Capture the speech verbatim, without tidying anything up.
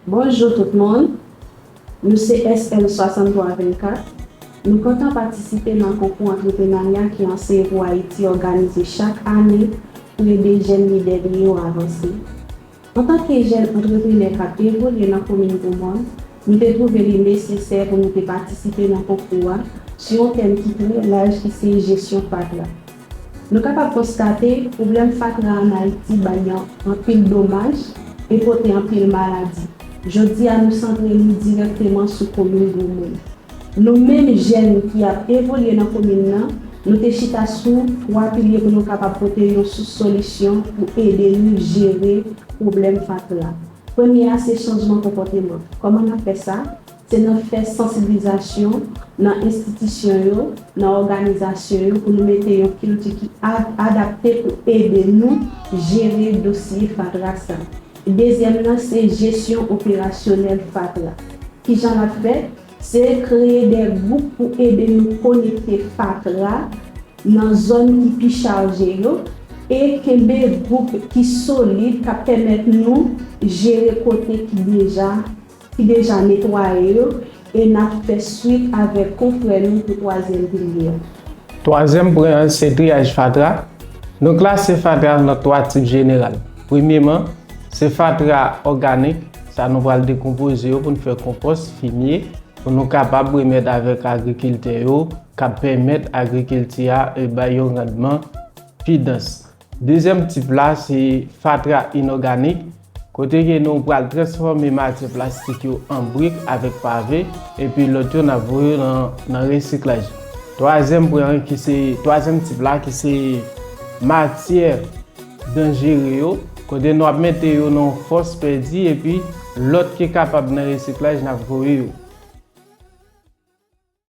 Bonjou tout moun, nou se S L swasanntwa vennkat. Nou kontan patisipe nan konkou antreprenarya ki Anseye pou Ayiti òganize chak ane pou ede jèn lidè li yo avanse. Antanke jèn antreprenè k ap evolye nan komin Gwomòn, nou te twouve li nesesè pou nou te patisipe nan konkou a sou yon tèm ki trè laj ki se jesyon fatra. Nou kapab konstate pwoblèm fatra ann Ayiti bay anpil domaj e pote anpil maladi. Jodi a nou santre nou dirèkteman sou komin Gwomòn. Nou menm jèn ki ap evolye nan komin nan, nou te chita sou twa pilye pou nou kapab pote yon sous solisyon pou ede nou jere pwoblèm fatra. Premye a se chanjman konpòteman. Kòman n ap fè sa? Se nan fè sansibilizasyon nan enstitisyon yo, nan òganizasyon yo pou nou mete yon kilti ki adapte pou ede nou jere dosye fatra sa. Dezyèm nan se jesyon operasyonèl fatra. Kijan l ap fèt? Se kreye de gwoup pou ede nou konekte fatra nan zòn ki pi chaje yo e kenbe gwoup ki solid k ap pèmèt nou jere kote ki deja ki deja netwaye yo e n ap fè swit avèk konfrè nou pou twazyèm pilye a. Twazyèm pwen an se triyaj fatra. Nou klase fatra nan twa tip jeneral. Premyeman, se fatra òganik, sa nou pral dekonpoze yo pou n fè konpòs, fimye, pou nou kapab remèt avèk agrikiltè yo, k ap pèmèt agrikilti a bay yon randman pi dans. Dezyèm tip la se fatra inòganik, kote ke nou pral transfòme matyè plastik yo an brik avèk pave, epi lòt yo n ap voye yo nan, nan resiklaj. Twazyèm pwen an ki se, twazyèm tip la ki se matyè danjere yo, kote nou ap mete yo nan yon fòs pèdi epi lòt ki kapab nan resiklaj n ap voye yo.